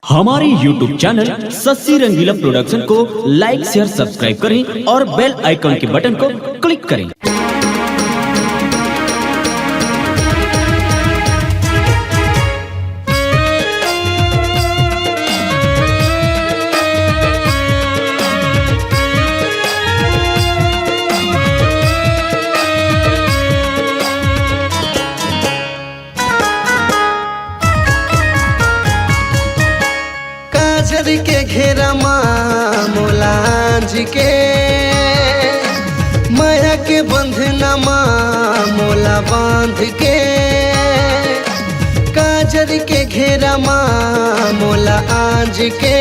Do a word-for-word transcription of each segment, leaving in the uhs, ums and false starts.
हमारे YouTube channel Shashi Rangeela production को लाइक, share, subscribe करें और बेल आइकन के बटन को क्लिक करें। काजर के घेरा मा मोला आंज के, माया के बंधना मा मोला बांध के। काजर के घेरा मा मोला आंज के,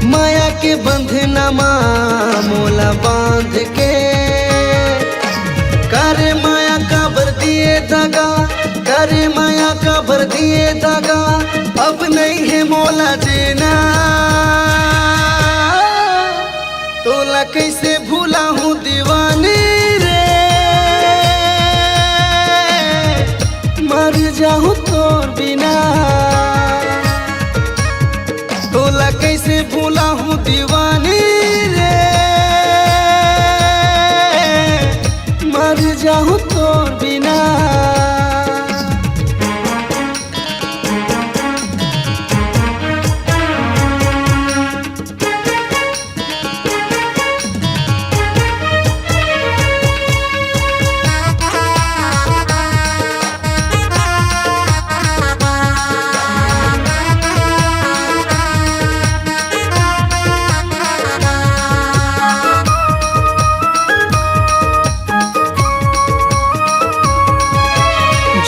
माया के बंधना मा मोला बांध के। करे माया काबर दिए दगा, करे माया काबर दिए दगा, अब नहीं है मोला जीना। तोला कैसे भूला हूँ दीवानी रे, मर जाहूँ तोर बिना। तोला कैसे भूला हूँ दीवानी रे, मर जाहूँ तोर बिना।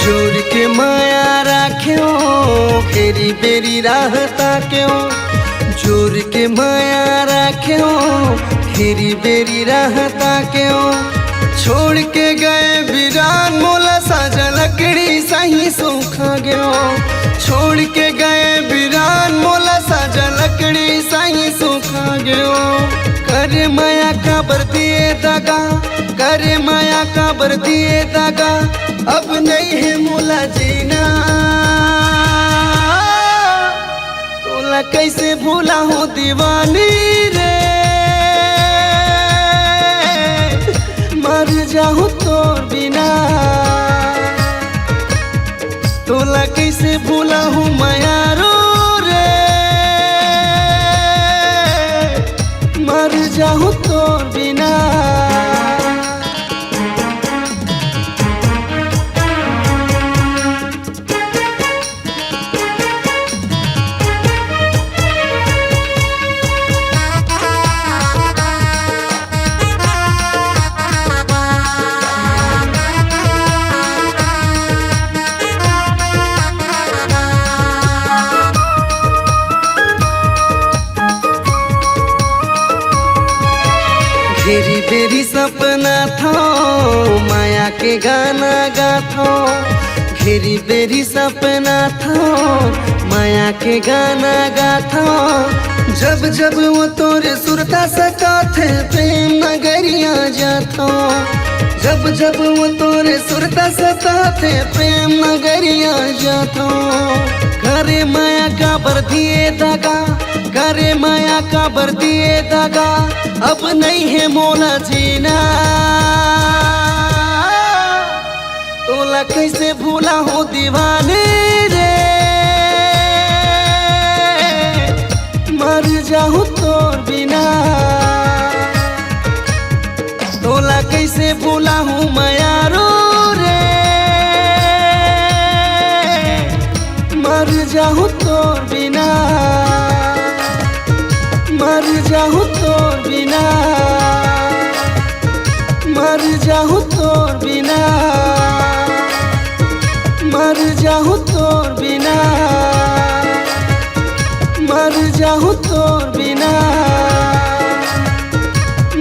जोर के माया राख्यो, घेरी बेरी राह ताक्यो। जोर के माया राख्यो, घेरी बेरी राह ताक्यो। छोड़ के गए बिरान मोला साजा लकड़ी सही सूखा गयो। छोड़ के गए बिरान मोला साजा लकड़ी सही सूखा गयो। करे माया काबर दिए दगा, करे माया काबर दिए दगा, अब नहीं है मोला जीना। तोला कैसे भूला हूँ दीवानी रे, मर जाहूँ तोर बिना। तोला कैसे भूला हूँ मयारो रे, मर जाहूँ तोर बिना। घेरी बेरी सपना थो, माया के गाना गाथो। घेरी बेरी सपना थो, माया के गाना गाथो। जब जब वो तोरे सुरता सताथे, प्रेम नगरिया जाथो। जब जब वो तोरे सुरता सताथे, प्रेम नगरिया जाथो। करे माया काबर दिए दगा, करे माया काबर दिए दगा, अब नहीं है मोला जीना। तोला कैसे भूला हूँ दीवानी रे, मर जाहूँ तोर बिना। तोला कैसे भूला हूँ मयारो रे, मर जाहूँ तोर बिना। मर जाहूँ तोर बिना, मर जाहूँ तोर बिना, मर जाहूँ तोर बिना, मर जाहूँ तोर बिना,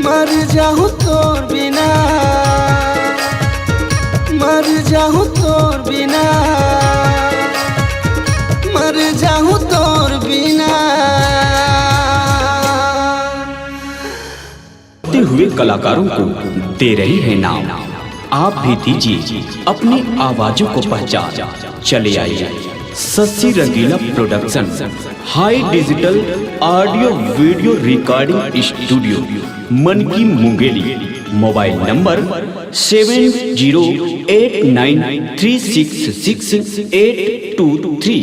मर जाहूँ तोर बिना, मर जाहूँ तोर बिना, मर जाहूँ तोर बिना। आते हुए कलाकारों को दे रहे हैं नाम। आप भी दीजिए अपनी आवाजों को पहचान। चले आइए Shashi Rangeela production, high digital audio video recording studio, Manki Mungeli. Mobile number seven zero eight nine three six six eight two three.